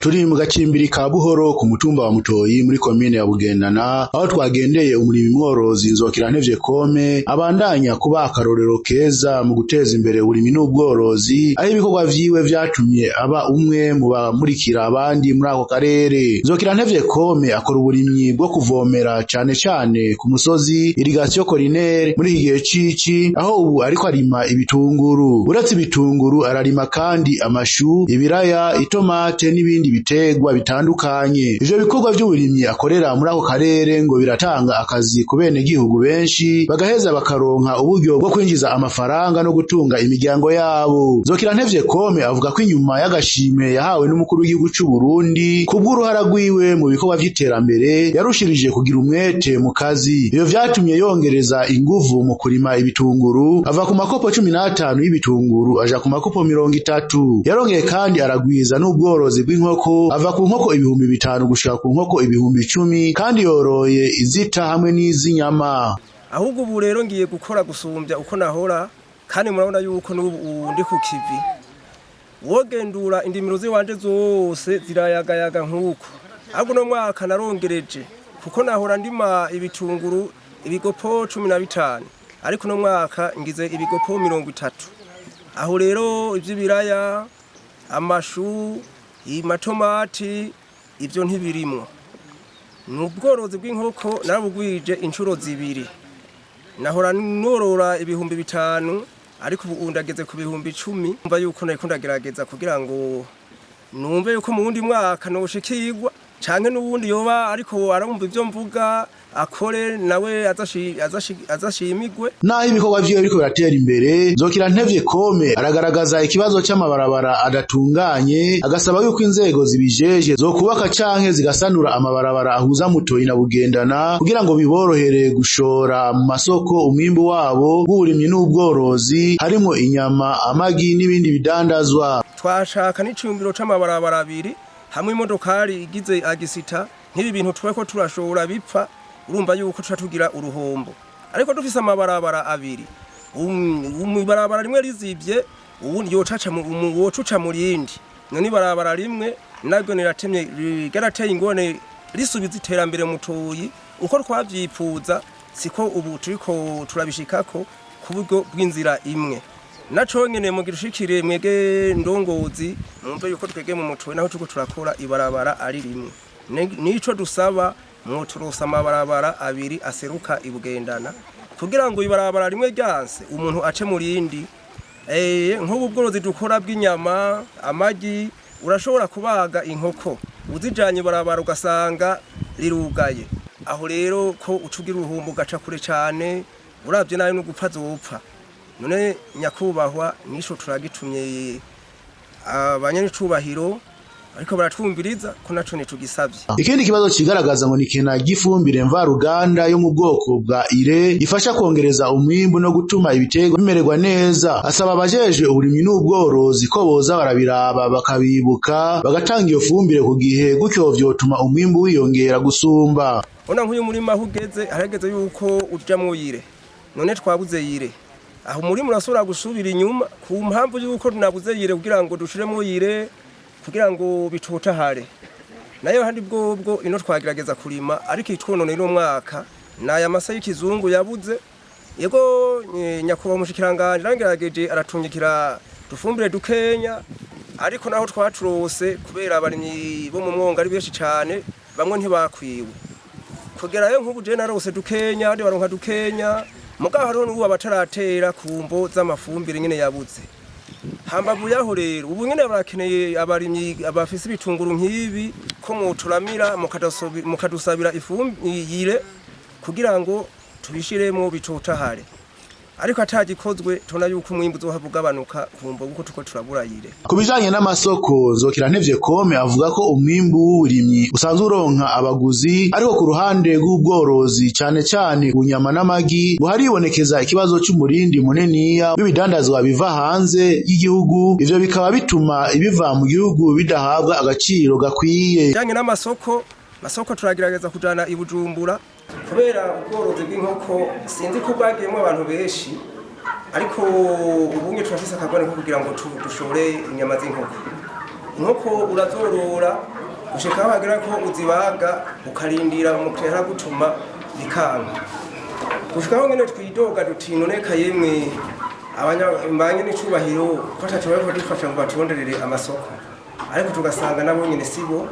Turi mu gacimbiri ka Buhoro ku mutumba wa Mutoyi muri komine ya Bugendana, aho twagendeye umurimi mworozi Nzokirantevye Kome abandanya kuba akarorero keza mu guteza imbere uburimi n'ubworozi, aho ibikorwa vyiwe vyatumye aba umwe mu bamurikira abandi muri ako karere. Nzokirantevye Kome akora uburimyi bwo kuvomera cane cane ku musozi, irrigation collinaire, muri iki gihe cici, aho ubu ariko arima ibitunguru. Uretse ibitunguru, ararima kandi amashu, ibiraya, itomate n'ibindi biterwa bitandukanye. Ivyo bikorwa vy'uburimyi akorera muri ako karere ngo biratanga akazi ku benegihugu benshi, bagaheza bakaronka uburyo bwo kwinjiza amafaranga no gutunga imiryango yabo. Nzokirantevye Kome avuga ko inyuma y'agashimwe yahawe n'umukuru w'igihugu c'u Burundi kubw'uruhara rwiwe mu bikorwa vy'iterambere, yarushirije kugira umwete mu kazi. Ivyo vyatumye yongereza inguvu mu kurima ibitunguru, ava ku makopo 15 y'ibitunguru aja ku makopo 30. Yarongeye kandi aragwiza n'ubworozi bw'inkoko, ava ku nkoko 5000 gushika ku nkoko 10,000, kandi yoroye izita hamwe n'iz'inyama. Ahubwo ubu rero ngiye gukora gusumbya uko nahora, kandi murabona yuko n'ubu ndi ku kivi. Wogendura indimiro ziwanje zose zirayagayaga nk'uko. Ahubwo uno mwaka narongereje, kuko nahora ndima ibitunguru ibigopo 15, ariko uno mwaka ngize ibigopo 30. Aho rero ivy'ibiraya, amashu, amatomati, ivyo ntibirimwo. Ni ubworozi bw'inkoko narabugwije inshuro zibiri. Nahora norora 5000, ariko ubu ndageze ku 10,000. Mva yuko nariko ndagerageza kugira ngo numve yuko mu wundi mwaka noshikirwa, canke n'uwundi yoba ariko arumva ivyo mvuga akore nawe azashimigwe. Naho ibikorwa vyiwe biriko biratera imbere, Nzokirantevye Kome aragaragaza ikibazo c'amabarabara adatunganye, agasaba yuko inzego zibijeje zokubaka canke zigasanura amabarabara ahuza Mutoyi na Bugendana, kugira ngo biborohere gushora mu masoko umwimbu wabo w'uburimyi n'ubworozi, harimwo inyama, amagi n'ibindi bidandazwa. Twashaka n'icumbiro c'amabarabara abiri, hamwe imodokari igize agisita nk'ibi bintu tweko turashora bipfa, urumva yuko tuca tugira uruhombo. Ariko dufise amabarabara abiri, ibarabara rimwe rizivye, uwundi yocuca mu rindi. None ibarabara rimwe naryo riratemye, ryarateye ingorane, risubiza iterambere Mutoyi uko twavyifuza siko ubu turiko turabishikako ku buryo bw'inzira imwe. Naco nyene mugirushikire mwege ndongozi, mwumve yuko twege mu Mutoyi naho turiko turakora ibarabara ari rimwe. Nico dusaba, mwoturosa amabarabara abiri aseruka ibugendana, kugira ngo ibarabara rimwe ryanse umuntu ace mu rindi. Nk'ubu bworozi dukora bw'inyama, amagi, urashobora kubaga inkoko uzijanye ibarabara ugasanga rirugaye. Aho rero ko ucugira uruhumbu ugaca kure cane, uravye nabi n'ugupfa zopfa. None nyakubahwa, nico turagitumye abanyanicubahiro ariko baratwumviriza ko naco ntitugisavye. Ikindi kibazo kigaragaza ngo ni ikena ry'ifumbire mvaruganda yo mu bwoko bwa urée, ifasha kongereza umwimbu no gutuma ibiterwa bimererwa neza. Asaba abajejwe uburimyi n'ubworozi ko boza barabiraba, bakabibuka, bagatanga iyo fumbire ku gihe, gutyo vyotuma umwimbu wiyongera gusumba. Ona nk'uyu murima aho ugeze, harageze yuko ujamwo urée. None twabuze urée. Aho umurima urasubira gusubira inyuma ku mpamvu yuko tunabuze urée kugira ngo dushiremwo urée kugira ngo bitotahare. Nayo handi bwobwo ino twagerageza kurima, ariko itwonone ino mwaka naya masa y'ikizungu yabuze. Yego, nyakubahwa umushikiranganje yarangerageje aratungikira dufumbire dukenya, ariko naho twaturose, kubera abarimyi bo mu mwonga ari benshi cane, bamwe ntibakwiwe kugerayo. Nk'ubu je narose dukenya, abandi baronka dukenya, mugabo hariho n'ubu abataratera ku mvo z'amafumbire nyene yabuze. Hambavu yaho rero, ubu nyene barakeneye abarimyi abafise ibitunguru nk'ibi ko mwoturamira mukadusabira ifumbire kugira ngo tubishiremo bitotahare. Ariko atagikozwe, tubona yuko umwimbu uzohava ugabanuka ku mvo kuko turiko turabura urée. Ku bijanye n'amasoko, Nzokirantevye Kome avuga ko umwimbu w'uburimyi usanzwe uronka abaguzi, ariko ku ruhande rw'ubworozi, cane cane ku nyama n'amagi, ngo haribonekeza ikibazo c'umurindi muniniya w'ibidandazwa biva hanze y'igihugu. Ivyo bikaba bituma ibiva mu gihugu bidahabwa agaciro gakwiye. Bijanye n'amasoko, masoko turagerageza kujana i Bujumbura, kubera ubworozi bw'inkoko sinzi ko bwagiyemwo abantu benshi, ariko ubunye turafise akagwane ko kugira ngo dushore inyama z'inkoko. Inkoko urazorora. Gushika aho hagera ko uzibaga, ukarindira umukiriya aragutuma, bikanka. Gushika aho nyene twidoga duti: "None ka yemwe abanye n'icubahiro, ko ataco bariko dufasha ngo baturonderere amasoko?" Ariko tugasanga nabo nyene sibo.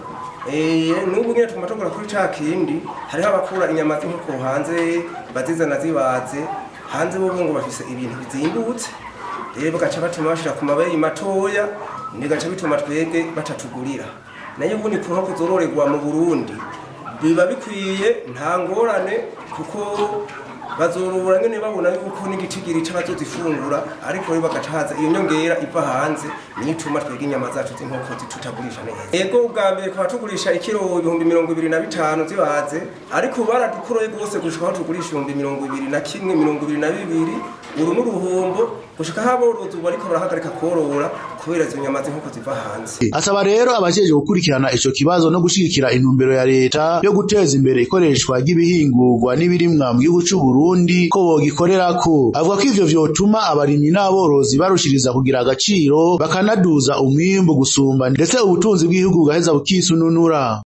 N'ubu nyene tuguma tugura kuri ca kindi. Hariho abakura inyama z'inkoko hanze, bazizana zibaze hanze, bo ngo bafise ibintu bizimbutse. Rero bagaca batuma bashira ku mabeyi matoya, bigaca bituma twebwe batatugurira. Nayo ubundi ku nkoko zororerwa mu Burundi biba bikwiye, nta ngorane, kuko bazorora nyene babona yuko n'igitigiri c'abazozifungura. Ariko rero bagaca haza iyo nyongera iva hanze, niyo ituma twebwe inyama zacu z'inkoko zitutagurisha neza. Ego, ubwa mbere twaba tugurisha ikiro 25,000 zibaze, ariko baradukoroye rwose gushika aho tugurisha 21,000, 22. Uru n'uruhombo, gushika aho aborozi ubu bariko barahagarika korora kubera izo nyama z'inkoko ziva hanze. Asaba rero abajejwe gukurikirana ico kibazo no gushigikira intumbero ya leta yo guteza imbere ikoreshwa ry'ibihingurwa n'ibirimwa mu gihugu c'u Burundi ko bogikorerako. Avuga ko ivyo vyotuma abarimyi n'aborozi barushiriza kugira agaciro, bakanaduza umwimbu gusumba, ndetse ubutunzi bw'igihugu bugaheza bukisununura.